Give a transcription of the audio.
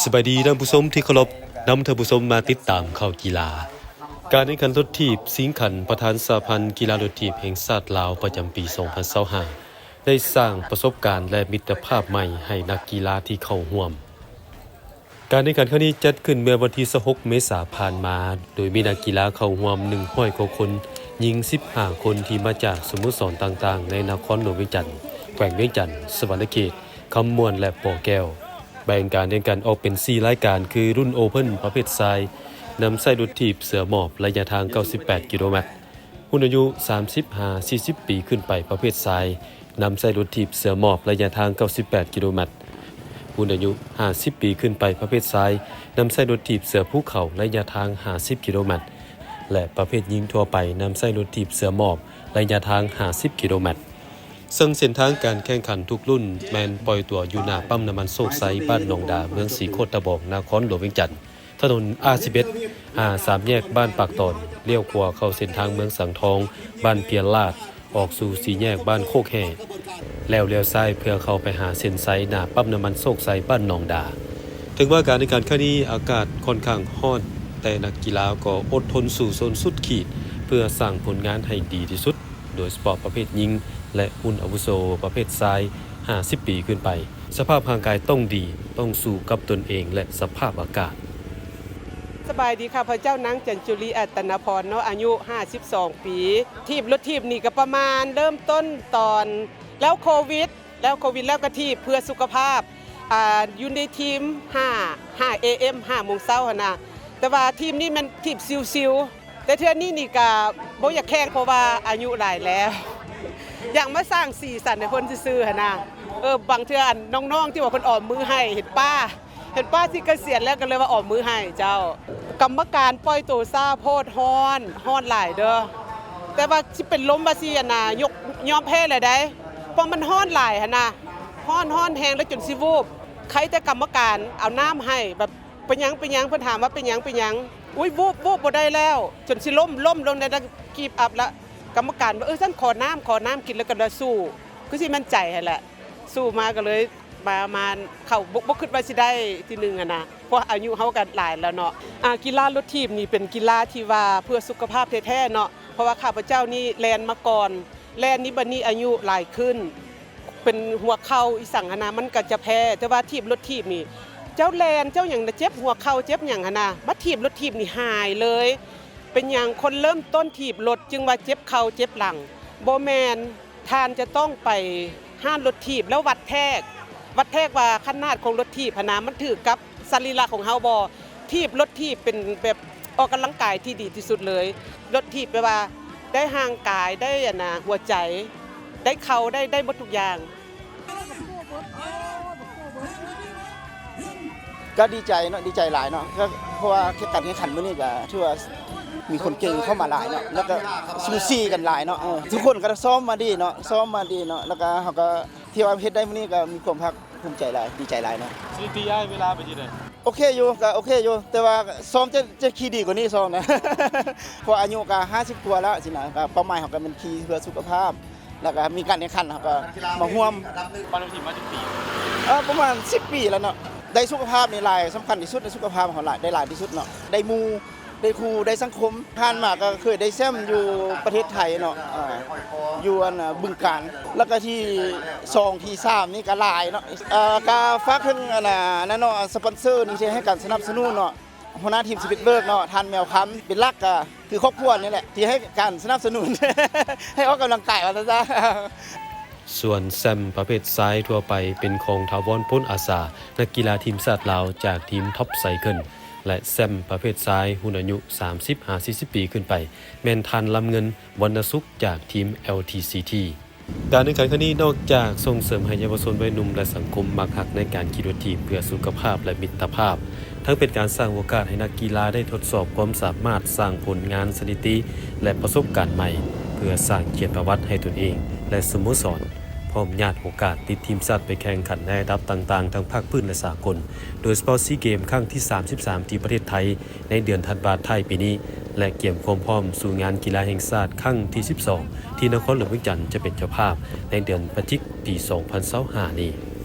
ສະບາຍດີທ່ານຜູ້ຊົມທີ່ເຄົາລົບ, ນຳທ່ານຜູ້ຊົມມາຕິດຕາມຂ່າວກິລາ. ການແຂ່ງຂັນລົດຖີບຊິງຂັນປະທານສະຫະພັນກິລາລົດຖີບແຫ່ງຊາດລາວ ປະຈຳປີສອງພັນຊາວຫ້າ ໄດ້ສ້າງປະສົບການ ແລະ ມິດຕະພາບໃໝ່ໃຫ້ນັກກິລາທີ່ເຂົ້າຮ່ວມ. ການແຂ່ງຂັນຄັ້ງນີ້ຈັດຂຶ້ນເມື່ອວັນທີຊາວຫົກ ເມສາຜ່ານມາ, ໂດຍມີນັກກິລາເຂົ້າຮ່ວມໜຶ່ງຮ້ອຍກວ່າຄົນ, ຍິງສິບຫ້າຄົນທີ່ມາຈາກສະໂມສອນຕ່າງໆໃນນະຄອນຫຼວງວຽງຈັນ, ແຂວງວຽງຈັນ, ສະຫວັນນະເຂດ, ຄຳມ່ວນ ແລະ ບໍ່ແກ້ວ. ແບ່ງການແຂ່ງຂັນອອກເປັນສີ່ລາຍການ ຄື ລຸ້ນໂອເພິນປະເພດຊາຍ, ນຳໃຊ້ລົດຖີບເສືອໝອບ ໄລຍະທາງເກົ້າສິບແປດກິໂລແມັດ, ຮຸ່ນອາຍຸສາມສິບຫາສີ່ສິບປີຂຶ້ນໄປປະເພດຊາຍ, ນຳໃຊ້ລົດຖີບເສືອໝອບໄລຍະທາງເກົ້າສິບແປດກິໂລແມັດ, ຮຸ່ນອາຍຸຫ້າສິບປີຂຶ້ນໄປປະເພດຊາຍ, ນຳໃຊ້ລົດຖີບເສືອພູເຂົາໄລຍະທາງຫ້າສິບກິໂລແມັດ ແລະ ປະເພດຍິງທົ່ວໄປ, ນຳໃຊ້ລົດຖີບເສືອໝອບໄລຍະທາງຫ້າສິບກິໂລແມັດ. ເຊິ່ງເສັ້ນທາງການແຂ່ງຂັນທຸກລຸ້ນແມ່ນປ່ອຍຕົວຢູ່ໜ້າປ້ຳນ້ຳມັນໂຊກໄຊ, ບ້ານໜອງດາ, ເມືອງສີໂຄດຕະບອງ, ນະຄອນຫຼວງວຽງຈັນ. ຖະໜົນ ອາສິບເອັດ ຫາສາມແຍກບ້ານປາກຕອນ, ລ້ຽວຂວາເຂົ້າເສັ້ນທາງເມືອງສັງທອງ, ບ້ານພຽລາດ, ອອກສູ່ສີ່ແຍກບ້ານໂຄກແຮ່, ແລ້ວລ້ຽວຊ້າຍເພື່ອເຂົ້າໄປຫາເສັ້ນໄຊໜ້າປ້ຳນ້ຳມັນໂຊກໄຊ, ບ້ານໜອງດາ. ເຖິງວ່າການແຂ່ງຂັນຄັ້ງນີ້ອາກາດຂ້ອນຂ້າງຮ້ອນ, ແຕ່ນັກກິລາກໍອົດທົນສູ້ຊົນສຸດຂີດ ເພື່ອສ້າງຜົນງານໃຫ້ດີທີ່ສຸດ. ໂດຍສະເພາະປະເພດຍິງ ແລະ ຮຸ່ນອາວຸໂສປະເພດຊາຍຫ້າສິບປີຂຶ້ນໄປ, ສະພາບຮ່າງກາຍຕ້ອງດີ, ຕ້ອງສູ້ກັບຕົນເອງ ແລະ ສະພາບອາກາດ. ສະບາຍດີ, ຂ້າພະເຈົ້ານາງ ຈັນຈຸລີ ອັດຕະນະພອນ ເນາະ, ອາຍຸຫ້າສິບສອງປີ. ຖີບລົດຖີບນີ້ກໍປະມານເລີ່ມຕົ້ນຕອນແລ້ວໂຄວິດ, ແລ້ວໂຄວິດແລ້ວກໍຖີບເພື່ອສຸຂະພາບ, ອ່າ, ຢູ່ໃນທີມຫ້າ, ຫ້າເອເອັມ, ຫ້າໂມງເຊົ້າຫັ້ນນະ. ແຕ່ວ່າທີມນີ້ແມ່ນຖີບຊິວໆ. ແຕ່ເທື່ອນີ້ນີ້ກະບໍ່ຢາກແຂ່ງ ເພາະວ່າອາຍຸຫຼາຍແລ້ວ ຢາກມາສ້າງສີສັນໃຫ້ເພິ່ນຊື່ໆຫັ້ນນະ. ເອີ ບາງເທື່ອອັນນ້ອງໆທີ່ວ່າເພິ່ນອອມມືໃຫ້ ເຫັນປ້າ ເຫັນປ້າທີ່ກະສຽນແລ້ວກໍເລີຍວ່າອອມມືໃຫ້ເຈົ້າ. ກຳມະການປ່ອຍໂຕຊ້າໂພດ, ຮ້ອນ, ຮ້ອນຫຼາຍເດີ້. ແຕ່ວ່າຊິເປັນລົມວ່າຊິອັນນະ ຍົກ, ຍອມແພ້ແລ້ວໃດ໋ ເພາະມັນຮ້ອນຫຼາຍຫັ້ນນະ, ຮ້ອນ, ຮ້ອນແຮງແລ້ວຈົນຊິວູບ. ໄຄແຕ່ກຳມະການເອົານ້ຳໃຫ້ ແບບ ເປັນຫຍັງ ເປັນຫຍັງ? ເພິ່ນຖາມວ່າເປັນຫຍັງ ເປັນຫຍັງ? ອຸ້ຍ ວູບ ວູບ ບໍ່ໄດ້ແລ້ວ ຈົນຊິລົ້ມ ລົ້ມລົງໄດ້ give up ລະ. ກຳມະການວ່າ ເອີ ຊັ້ນຂໍນ້ຳ ຂໍນ້ຳກິນ ແລ້ວກໍລະສູ້ ຄືຊິໝັ້ນໃຈຫັ້ນແຫຼະ. ສູ້ມາກໍເລີຍມາ ມາເຂົ້າ ບໍ່ ບໍ່ຄິດວ່າຊິໄດ້ທີໜຶ່ງຫັ້ນນະ ເພາະວ່າອາຍຸເຮົາກໍຫຼາຍແລ້ວເນາະ. ອາ ກິລາລົດຖີບນີ້ເປັນກິລາທີ່ວ່າເພື່ອສຸຂະພາບແທ້ໆເນາະ ເພາະວ່າຂ້າພະເຈົ້ານີ້ແລ່ນມາກ່ອນ ແລ່ນນີ້ ບັດນີ້ອາຍຸຫຼາຍຂຶ້ນ ເປັນຫົວເຂົ່າອີ່ສັງຫັ້ນນະ ມັນກໍຈະແພ້. ແຕ່ວ່າຖີບລົດຖີບນີ້ ເຈົ້າແລ່ນເຈົ້າຫຍັງນະ ເຈັບຫົວເຂົ່າເຈັບຫຍັງຫັ້ນນະ ມາຖີບລົດຖີບນີ້ຫາຍເລີຍ. ເປັນຫຍັງຄົນເລີ່ມຕົ້ນຖີບລົດຈຶ່ງວ່າເຈັບເຂົ່າເຈັບຫຼັງ? ບໍ່ແມ່ນ, ທ່ານຈະຕ້ອງໄປຮ້ານລົດຖີບ ແລ້ວວັດແທກ ວັດແທກວ່າຂະໜາດຂອງລົດຖີບຫັ້ນນະ ມັນຖືກກັບ ສະລີລະຂອງເຮົາບໍ່? ຖີບລົດຖີບເປັນແບບອອກກຳລັງກາຍທີ່ດີທີ່ສຸດເລີຍ. ລົດຖີບແປວ່າໄດ້ຮ່າງກາຍ ໄດ້ອັນນະຫົວໃຈ ໄດ້ເຂົ່າ ໄດ້ ໄດ້ໝົດທຸກຢ່າງ. ກໍດີໃຈເນາະ ດີໃຈຫຼາຍເນາະ ກໍເພາະວ່າການແຂ່ງຂັນມື້ນີ້ກໍຖືວ່າມີຄົນເກັ່ງເຂົ້າມາຫຼາຍເນາະ ແລ້ວກໍສູສີກັນຫຼາຍເນາະ. ເອີ ທຸກຄົນກໍຊ້ອມມາດີເນາະ ຊ້ອມມາດີເນາະ ແລ້ວກໍເຮົາກໍ ທີ່ວ່າເຮັດໄດ້ມື້ນີ້ກໍມີຄວາມພາກພູມໃຈຫຼາຍ ດີໃຈຫຼາຍເນາະ. ສະຖິຕິອ້າຍເວລາເປັນຈັ່ງໃດ? ໂອເຄຢູ່ ກໍໂອເຄຢູ່ ແຕ່ວ່າຊ້ອມຈະ ຈະຂີ່ດີກວ່ານີ້ຊ້ອມນະ ເພາະອາຍຸກໍຫ້າສິບກວ່າແລ້ວຊີ້ນະ ກໍເປົ້າໝາຍເຮົາກໍແມ່ນຂີ່ເພື່ອສຸຂະພາບ ແລ້ວກໍມີການແຂ່ງຂັນເຮົາກໍມາຮ່ວມ. ປະມານສິບປີ ເອີ ປະມານສິບປີແລ້ວເນາະ. ໄດ້ສຸຂະພາບນີ້ຫຼາຍ ສຳຄັນທີ່ສຸດໃນສຸຂະພາບເຮົາຫຼາຍ ໄດ້ຫຼາຍທີ່ສຸດເນາະ ໄດ້ໝູ່ ໄດ້ຄູ່ ໄດ້ສັງຄົມ. ຜ່ານມາກໍເຄີຍໄດ້ແຊ້ມຢູ່ປະເທດໄທເນາະ ອ່າ ຢູ່ອັນ ອາ ບຶງການ ແລ້ວກໍທີສອງ ທີສາມນີ້ກໍຫຼາຍເນາະ. ອ່າ ກໍຝາກເຖິງອັນ ອັນນັ້ນເນາະ ສະປອນເຊີນີ້ທີ່ໃຫ້ການສະໜັບສະໜູນເນາະ ຫົວໜ້າທີມ Speed Works ເນາະ ທ່ານແມວຄຳ ເປັນຫຼັກກໍຄືຄອບຄົວນີ້ແຫຼະ ທີ່ໃຫ້ການສະໜັບສະໜູນ ໃຫ້ອອກກຳລັງກາຍວ່າຊັ້ນຊະ. ສ່ວນແຊ້ມປະເພດຊາຍທົ່ວໄປເປັນຂອງ ຖາວອນ ໂພນອາສາ ນັກກິລາທີມຊາດລາວຈາກທີມ Top Cycle ແລະ ແຊ້ມປະເພດຊາຍຮຸ່ນອາຍຸສາມສິບຫາສີ່ສິບປີຂຶ້ນໄປ ແມ່ນທ່ານ ລຳເງິນ ວັນນະສຸກ ຈາກທີມ ແອລທີຊີທີ. ການແຂ່ງຂັນຄັ້ງນີ້ນອກຈາກສົ່ງເສີມໃຫ້ເຍົາວະຊົນວັຍໜຸ່ມ ແລະ ສັງຄົມມັກຮັກໃນການຂີ່ລົດຖີບເພື່ອສຸຂະພາບ ແລະ ມິດຕະພາບ, ທັງເປັນການສ້າງໂອກາດໃຫ້ນັກກິລາໄດ້ທົດສອບຄວາມສາມາດ, ສ້າງຜົນງານສະຖິຕິ ແລະ ປະສົບການໃໝ່ ເພື່ອສ້າງກຽດຕະວັດໃຫ້ຕົນເອງ ແລະ ສະໂມສອນ, ພ້ອມຍາດໂອກາດຕິດທີມຊາດໄປແຂ່ງຂັນໃນລະດັບຕ່າງໆ ທັງພາກພື້ນ ແລະ ສາກົນ, ໂດຍສະເພາະຊີເກມຄັ້ງທີສາມສິບສາມ ທີ່ປະເທດໄທ ໃນເດືອນທັນວາທ້າຍປີນີ້ ແລະ ກຽມຄວາມພ້ອມສູ່ງານກິລາແຫ່ງຊາດຄັ້ງທີສິບສອງ ທີ່ນະຄອນຫຼວງວຽງຈັນຈະເປັນເຈົ້າພາບໃນເດືອນພະຈິກປີສອງພັນຊາວຫ້ານີ້.